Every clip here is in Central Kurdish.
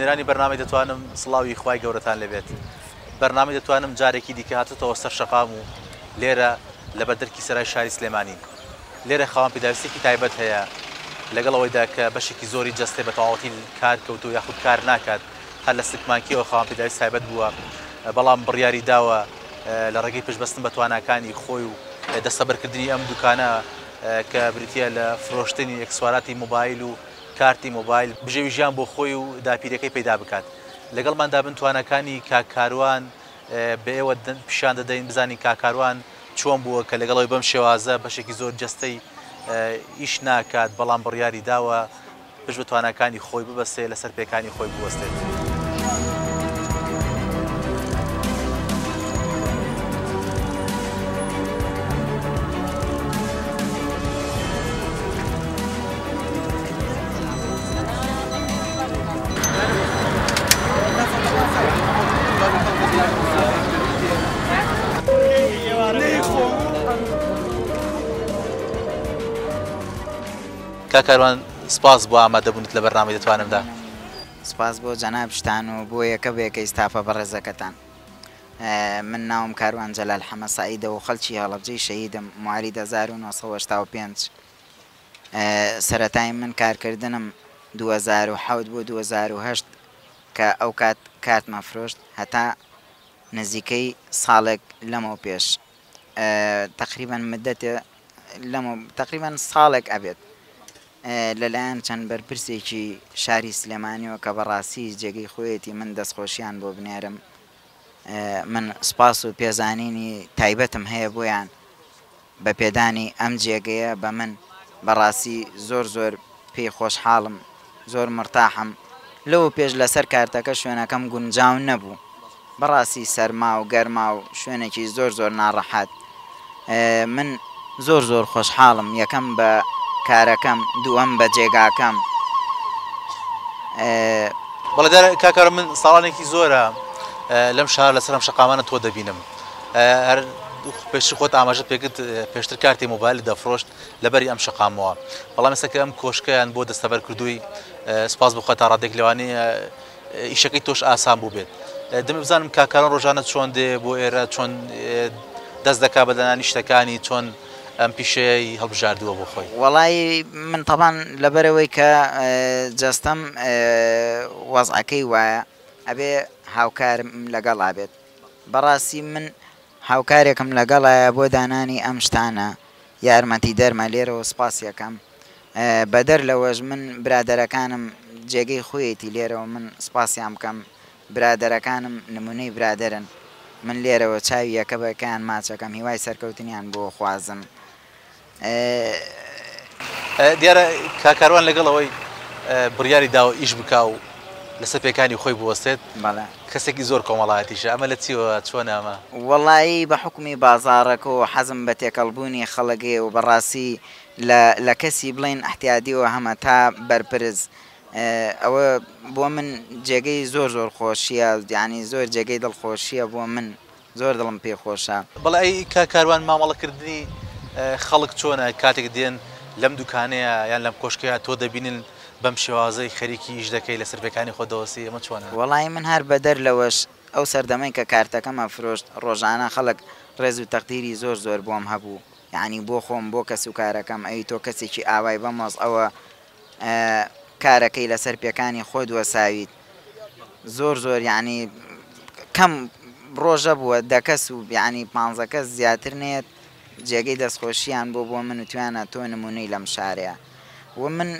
بینەرانی بەرنامەی دەتوانم سڵاوی خوای گەورەتان لێبێت. بەرنامەی دەتوانم جارێکی دیکە هاتۆتەوە سەر شەقام و لێرە لە بەردەرکی سەرای شاری سلێمانین. لێرە خاوەن پێداویستیەکی تایبەت هەیە لەگەڵ ئەوەیدا کە بەشێکی زۆری جەستەی بە تەواوەتی کار کەوتووە یاخود کار ناکات هەر لە سکمانکیەوە خاوەن پێداویست تایبەت بووە بەڵام بڕیاری داوە لە ڕێگەی پشتبەستن بە تواناکانی خۆی و دەستەبەرکردنی ئەم دوکانە کە بریتیە لە فرۆشتنی ئێکسواراتی مۆبایل و کارتی مۆبایل بژێوی ژیان بۆ خۆی و داپیرەکەی پەیدا بکات. لەگەڵماندا بن تواناکانی کاک کاروان بە ئێوە پیشان دەدەین بزانین کاک کاروان چۆن بووە کە لەگەڵ ئەوەی بەم شێوازە بەشێکی زۆر جەستەی ئیش ناکات بەڵام بڕیاری داوە پشت بە تواناکانی خۆی ببەستێ لەسەر پێکانی خۆی بوەستێت. کاک کاروان سپاس بۆ ئامادەبوونت لە بەرنامەی دەتوانمدا. سپاس بۆ جەنابشتان و بۆ یەکە بە یەکەی ستافە بەڕێزەکەتان. من ناوم کاروان جەلال حەمە سەعیدە و خەڵکی هەڵەبجەی شەهیدم، موالید 1985. سەرەتای من کارکردنم 2007 بۆ 2008 کە ئەوکات کارتمە فرۆشت هەتا نزیکەی ساڵێک لەمەو پێش تەقریبەن مدەتێ لەمە تەقریبەن ساڵێک ئەبێت لەلایەن چەند بەرپرسێکی شاری سلێمانیەوە کە بەڕاستی جێگەی خۆیەتی من دەستخۆشیان بۆ بنێرم من سپاس و پێزانینی تایبەتم هەیە بۆیان بە پێدانی ئەم جێگەیە بە من بەڕاستی زۆر زۆر پێی خۆشحاڵم زۆر مرتاحم لەوە پێش لەسەر کارتەکە شوێنەکەم گونجاو نەبوو بەڕاستی سەرما و گەرما و شوێنێکی زۆر زۆر ناڕەحەت من زۆر زۆر خۆشحاڵم یەکەم بە کارەکەم دووەم بە جێگاکەم. بەڵێ دیارە کاک کاروان من ساڵانێکی زۆرە لەم شارە لەسەر ئەم شەقامانە تۆ دەبینم هەر پێشتر خۆت ئاماژەت پێکرد پێشتر کارتی مۆبایلت دەفرۆشت لەبەری ئەم شەقامەوە بەڵام ئێستا کە ئەم کۆشکەیان بۆ دەستەبەر کردووی سپاس بخوا تا ڕادێک لەوانەیە ئیشەکەی تۆش ئاسان بوو بێت دەمێ بزانم کاک کاروان ڕۆژانە چۆن دێ بۆ ئێرە چۆن دەست دەکا بە دانانی شتەکانی چۆن ئەم پیشەیەی هەڵبژاردووە بۆ خۆی؟ وەڵایی من تەبان لەبەرئەوەی کە جەستەم وەزعەکەی وایە ئەبێ هاوکارم لەگەڵا بێت بەڕاستی من هاوکارێکم لەگەڵایە بۆ دانانی ئەم شتانە یارمەتی دەرمە لێرەوە سوپاسی ئەکەم بەدەر لەوەش من برادەرەکانم جێگەی خۆیەتی لێرەوە من سوپاسیان بکەم برادەرەکانم نمونەی برادەرن من لێرەوە چاوی یەکە بە یەکەیان ماچەکەم هیوای سەرکەوتنیان بۆ خوازم. دیارە کاک کاروان لەگەڵ ئەوەی بڕیاری داوە ئیش بکا و لەسەر پێکانی خۆی بوەستێت بەڵێ. کەسێکی زۆر کۆمەڵایەتیشە ئەمە لە چیەوە چۆنە ئەمە؟ وەڵایی بە حوکمی بازاڕەکە و حەزم بە تێکەڵ بوونی خەڵک هەیە و بەڕاستی لە لە کەسی بڵێین ئەحتیادیەوە هەمە تا بەرپرس ئەوە بۆ من جێگەی زۆر زۆر خۆشیە یانی زۆر جێگەی دڵخۆشیە بۆ من زۆر دڵم پێی خۆشە. بەڵێ ئەی کاک کاروان مامەڵە کردنی خەڵک چۆنە کاتێک دێن لەم دوکانەیە یان لەم کۆشکەیە تۆ دەبینن بەم شێوازەی خەریکی ئیش دەکەی لەسەر پێکانی خۆت دەوەستی ئەمە چۆنە؟ وەڵایی من هەر بەدەر لەوەش ئەو سەردەمەی کە کارتەکەم ئەفرۆشت ڕۆژانە خەڵک ڕێز و تەقدیری زۆر زۆر بۆم هەبوو یانی بۆ خۆم بۆ کەس و کارەکەم ئەی تۆ کەسێکی ئاوای بەم وەزعەوە کارەکەی لەسەر پێکانی خۆت وەساویت زۆر زۆر یانی کەم ڕۆژە بووە دە کەس و یانی پانزە کەس زیاتر نێت جێگەی دەستخۆشیان بۆ بۆ من وتویانە تۆ نمونەی لەم شارەیە و من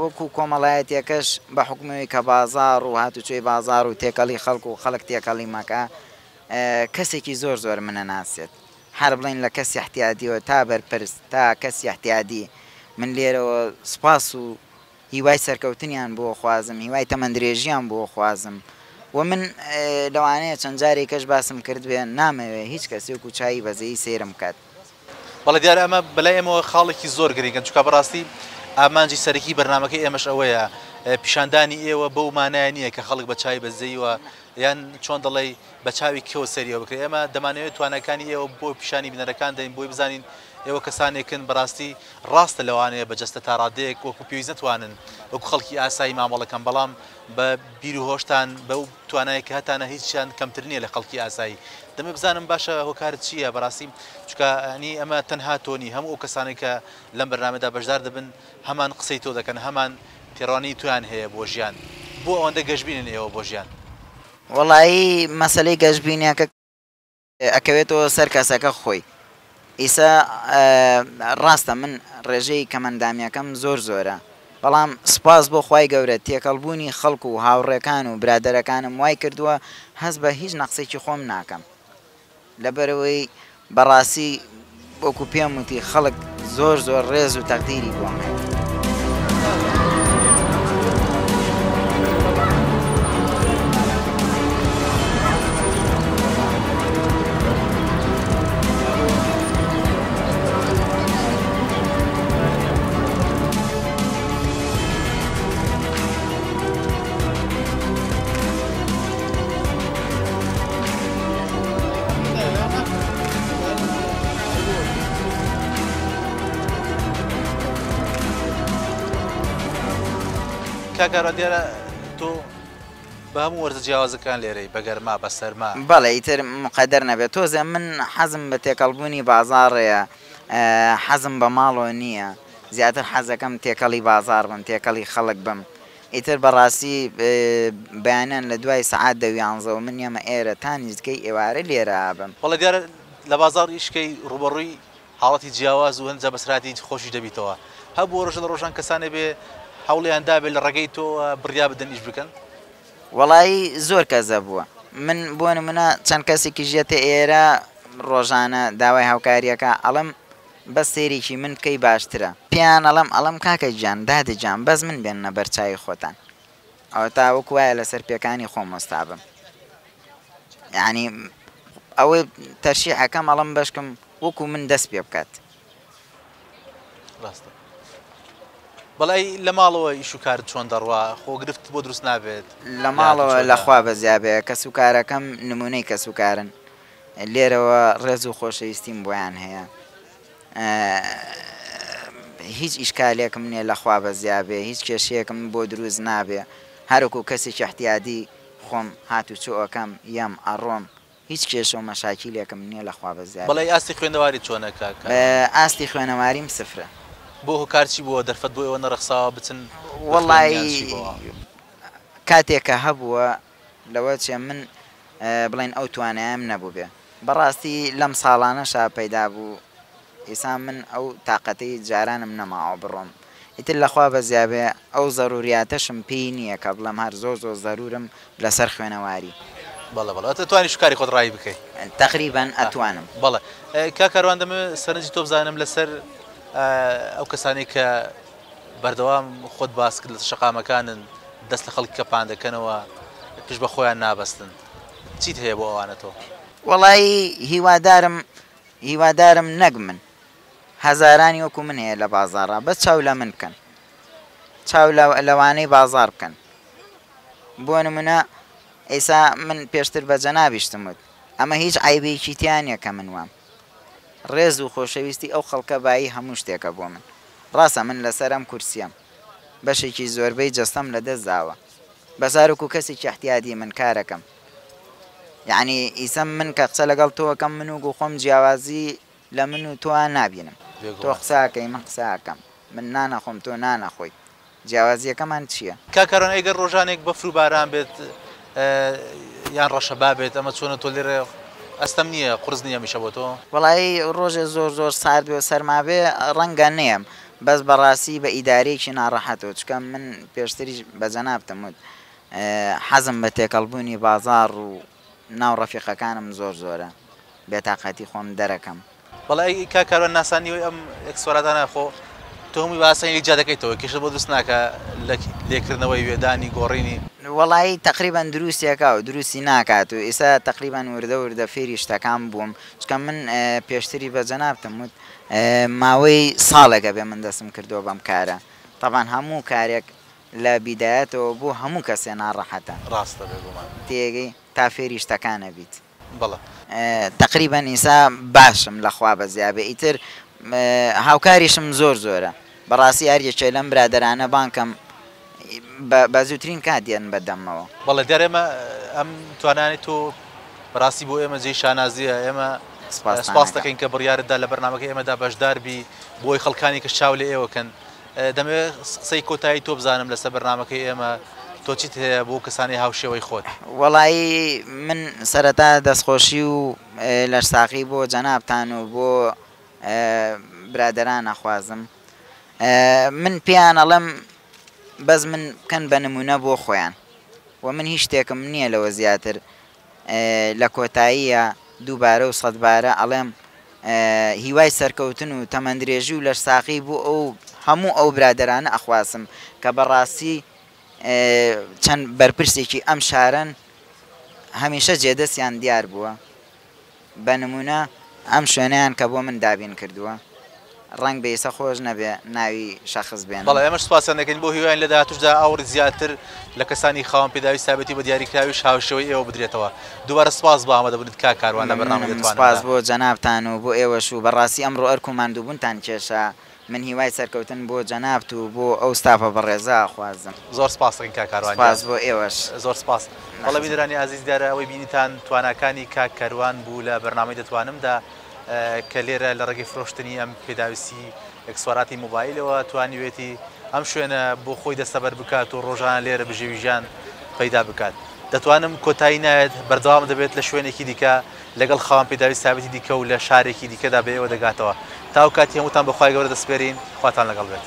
وەکو کۆمەڵایەتیەکەش بە حکومەوەی کە بازاڕ و هاتوچۆی بازاڕ و تێکەڵی خەڵک و خەڵک تێکەڵی مەکە کەسێکی زۆر زۆر منە ناسێت هەر بڵێین لە کەسی احتیادیەوە تا بەرپرس تا کەسی احتیادی من لێرەوە سوپاس و هیوای سەرکەوتنیان بۆ خوازم هیوای تەمەن درێژیان بۆ خوازم و من لەوانەیە چەند جارێکەش باسم کردبێ نامەوێ هیچ کەسێک وەکو چاوی بەزەیی سەیرم بکات. بەڵێ دیارە ئەمە بەلای ئێمەوە خاڵێکی زۆر گرنگە چونکە بەڕاستی ئامانجی سەرەکی بەرنامەکەی ئێمەش ئەوەیە پیشاندانی ئێوە بەو مانایە نییە کە خەڵک بە چاوی بەزەییوە یان چۆن دەڵێی بە چاوی کێوە سەیری ئەوە بکرێت ئێمە دەمانەوێت تواناکانی ئێوە بۆ پیشانی بینەرەکان دەین بۆی بزانین ئێوە کەسانێکن بەڕاستی ڕاستە لەوانەیە بە جەستە تا ڕادەیەک وەکو پێویست نەتوانن وەکو خەڵکی ئاسایی مامەڵە کەن بەڵام بە بیر و هۆشتان بەو توانایە کە هەتانە هیچیان کەمتر نییە لە خەڵکی ئاسایی دەمێ بزانم باشە هۆکارت چییە بەڕاستی چونکە ینی ئەمە تەنها تۆ نی هەموو ئەو کەسانەی کە لەم بەرنامەدا بەشدار دەبن هەمان قسەی تۆ دەکەن هەمان تێڕوانینی تۆیان هەیە بۆ ژیان بۆ ئەوەندە گەشبینن ئێوە بۆ ژیان؟ وەڵایی مەسەلەی گەشبینیەکە ئەکەوێتەوە سەر کەسەکە خۆی ئیسە ڕاستە من ڕێژەی کەمەندامیەکەم زۆر زۆرە بەڵام سوپاس بۆ خوای گەورە تێکەڵبوونی خەڵک و هاوڕێکان و برادەرەکانم وای کردووە هەست بە هیچ نەقسێکی خۆم ناکەم لەبەرئەوەی بەڕاستی وەکو پێم وتی خەڵک زۆر زۆر ڕێز و تەقدیری بۆم هەیە. کاک ئارا دیارە تۆ بە هەموو وەرزە جیاوازەکان لێرەی بە گەرما بە سەرما. بەڵێ ئیتر مقەدەر نەبێت تۆزێ من حەزم بە تێکەڵبوونی بازاڕەیە حەزم بە ماڵەوە نییە زیاتر حەزەکەم تێکەڵی بازاڕ بم تێکەڵی خەڵک بم ئیتر بەڕاستی بەیانیان لە دوای سەعات دە و یانزەوە من یەمە ئێرە تا نزیکەی ئێوارە لێرە ئەبم. بەڵێ دیارە لە بازاڕ ئیش کەی ڕووبەڕووی حاڵەتی جیاواز و هەندجا بەسەرهاتی خۆشیش دەبیتەوە. هەبووە ڕۆژێ لە ڕۆژان کەسانێ بێ هەوڵیان دابێ لە ڕێگەی تۆوە بڕیا بدەن ئیش بکەن؟ وەڵایی زۆر کەس هەبووە. من بۆ نموونە چەند کەسێکیش یەتە ئێرە ڕۆژانە داوای هاوکاری ئەکا ئەڵێم بەس سەیرێکی من بکەی باشترە. پێیان ئەڵێم ئەڵێم کاکە گیان دادە گیان بەس من بێننە بەر چاوی خۆتان ئەوەتا وەکو وایە لەسەر پێکانی خۆم وەستابم یانی ئەوەی تەرشیح ئەکەم ئەڵێم بەشکم وەکو من دەست پێ بکات. ڕاستە بەڵێ ئەی لە ماڵەوە ئیش و کارت چۆن دەڕوا خۆ گرفتت بۆ دروست نابێت لە ماڵەوە لە خوا بەزیا بێ کەسوکارەکەم نمونەی کەسوکارن لێرەوە ڕێز و خۆشەویستیم بۆیان هەیە هیچ ئیشکالێکم نیە لە خوا بەزیا بێ هیچ کێشەیەکم بۆ دروست نابێ هەرکو کەسێکی احتیادی خۆم هاتوچۆ ئەکەم یەم ئەڕۆم هیچ کێشە و مەشاکیلێکم نیە لە خوا بەزیا بەڵێ بێ. ئاستی خوێندەواریت چۆنە کاک کاروان؟ ئاستی خوێنەواریم سفرە. بۆ هۆکار چی بووە دەرفەت بۆ ئێوە نەڕەخساوە بچن بخوێنن یان وەڵایی چی بووە؟ کاتێک کە هەبووە لەوە چێ من بڵێن ئەو توانایەم نەبووبێ بەڕاستی لەم ساڵانەشا پەیدا بوو ئیسا من ئەو تاقەتەی جارانم نەماوە بڕۆم ئیتر لەخوا بەزیابێ ئەو زەروریاتەشم پێی نییە کە بڵێم هەر زۆر زۆر زەرورم لەسەر خوێنەواری. بەڵێ بەڵێ واتە ئەتوانی شوکاری خۆت ڕایی بکەی. تەقریبەن ئەتوانم. بەڵێ کاک کاروان دەمەوێت سەرنجی تۆ بزانم لەسەر ئەو کەسانەی کە بەردەوام خۆت باس کرد لەسەر شەقامەکانن دەست لە خەڵکی کەپان دەکەنەوە پشت بە خۆیان نابەستن چیت هەیە بۆ ئەوانە تۆ؟ وەڵایی هیوادارم هیوادارم نەک من هەزارانی وەکو من هەیە لە بازاڕا بەس چاو لە من بکەن چاو لە لەوانەی بازاڕ بکەن بۆ نمونە ئیسا من پێشتر بە جەنابیشتم وت ئەمە هیچ عەیبێکی تیا نیە کە من وام ڕێز و خۆشەویستی ئەو خەڵکە بایی هەموو شتێکە بۆ من ڕاستە من لەسەر ئەم کورسیەم بەشێکی زۆربەی جەستەم لەدەست داوە بەس هەروەکو کەسێکی احتیادی من کارەکەم یەعنی ئیسە من کە قسە لەگەڵ تۆ ئەکەم من و خۆم جیاوازی لە من و تۆ نابینم تۆ قسە ئەکەی من قسە ئەکەم من نان ئەخۆم تۆ نان ئەخۆی جیاوازیەکەمان چیە؟ کاک کاروان ئەی گەر ڕۆژانێک بەفر و باران بێت یان ڕەشەبا بێت ئەمە چۆنە تۆ لێرە ئەستەم نییە قورس نییە ئەمیشە بۆ تۆ؟ وەڵایی ڕۆژێ زۆر زۆر سارد بێ و سەرما بێ ڕەنگە نەیەم بەس بەڕاستی بە ئیدارەیەکی ناڕەحەتەوە چونکە من پێشتریش بە جەنابتم وت حەزم بە تێکەڵبوونی بازاڕ و ناو ڕەفیقەکانم زۆر زۆرە بێتاقەتی خۆم دەرەکەم. بەڵێ ئەی کاک کاروان ناساندنی ئەم ئێکسواراتانە خۆ تۆ هەمووی بە ئاسانی لێک جیا دەکەیتەوە کێشەت بۆ دروست ناکا لە لێکردنەوەی وێدانی گۆڕینی؟ وەڵایی تەقریبەن دروستی ئەکا و دروستی ناکات و ئیستا تەقریبەن وردە وردە فێری شتەکان بووم چونکە من پێشتریش بە جەنابتم وت ماوەی ساڵێک ئەبێ من دەستم کردووە بەم کارە تەبعەن هەموو کارێک لە بیدایەتەوە بۆ هەموو کەسێ ناڕەحەتە. ڕاستە بێگومان. تێگەی تا فێری شتەکان ئەبیت. بەڵێ. تەقریبەن ئیسا باشم لە خوا بەزیا بێ ئیتر هاوکاریشم زۆر زۆرە بەڕاستی هەر یەکێ لەم برادەرانە بانگ کەم بە زووترین کات دێن بە دەممەوە. بەڵێ دیارە ئێمە ئەم توانایانەی تۆ بەڕاستی بۆ ئێمە جێی شانازییە، ئێمە سوپاست دەکەین کە بڕیارت دا لە بەرنامەکەی ئێمەدا بەشدار بی بۆی خەڵکانی کە چاو لە ئێوە کەن. دەمەوێت قسەی کۆتایی تۆ بزانم لەسەر بەرنامەکەی ئێمە، تۆ چیت هەیە بۆ کەسانی هاوشێوەی خۆت؟ وەڵایی من سەرەتا دەستخۆشی و لەشساغی بۆ جەنابتان و بۆ برادەران ئەخوازم. من پێیان ئەڵێم بەس من بکەن بە نمونە بۆ خۆیان و من هیچ شتێکم نییە لەوە زیاتر لە کۆتاییە دووبارە و سەدبارە ئەڵێم هیوای سەرکەوتن و تەمەندرێژی و لەشساغی بۆ ئەو هەموو ئەو برادەرانە ئەخواسم کە بەڕاستی چەند بەرپرسێکی ئەم شارەن هەمیشە جێدەستیان دیار بووە. بە نموونە ئەم شوێنەیان کە بۆ من دابین کردووە، ڕەنگبێ ئیسە خۆش نەبێ ناوی شەخس بێنم. بەڵێ ئێمەش سوپاسیان دەکەین بۆ هیواین لە داهاتووشدا ئاوڕی زیاتر لە کەسانی خاوەن پێداویستی تایبەتی و بە دیاریکراویش هاوشێوەی ئێوە بدرێتەوە. دووبارە سوپاس بۆ ئامادەبوونت کاک کاروان لە بەرنامەی مەمنونم دەتوانمدا. سوپاس بۆ جەنابتان و بۆ ئێوەش و بەڕاستی ئەمڕۆ ئەرک و ماندووبوونتان کێشا. من هیوای سەرکەوتن بۆ جەنابت و بۆ ئەو ستافە بەڕێزە ئەخوازم. زۆر سپاست دەکەین کاک کاروان گیان. سپاس بۆ ئێوەش. زۆر سپاس. لە بەڵێ خزمەت. بینەرانی ئازیز دیارە ئەوەی بینیتان تواناکانی کاک کاروان بوو لە بەرنامەی دەتوانمدا کە لێرە لە ڕێگەی فرۆشتنی ئەم پێداویستی ئێکسواراتی مۆبایلەوە توانیوێتی ئەم شوێنە بۆ خۆی دەستەبەر بکات و ڕۆژانە لێرە بژێوی ژیان پەیدا بکات. دەتوانم کۆتایی نایەت بەردەوام دەبێت لە شوێنێکی دیکە لەگەڵ خاوەن پێداویست تایبەتی دیکە و لە شارێکی دیکەدا بە ئێوە دەگاتەوە. تا ئەو کاتی هەمووتان بە خوای گەورە دەسپێرین. خواتان لەگەڵ بێت.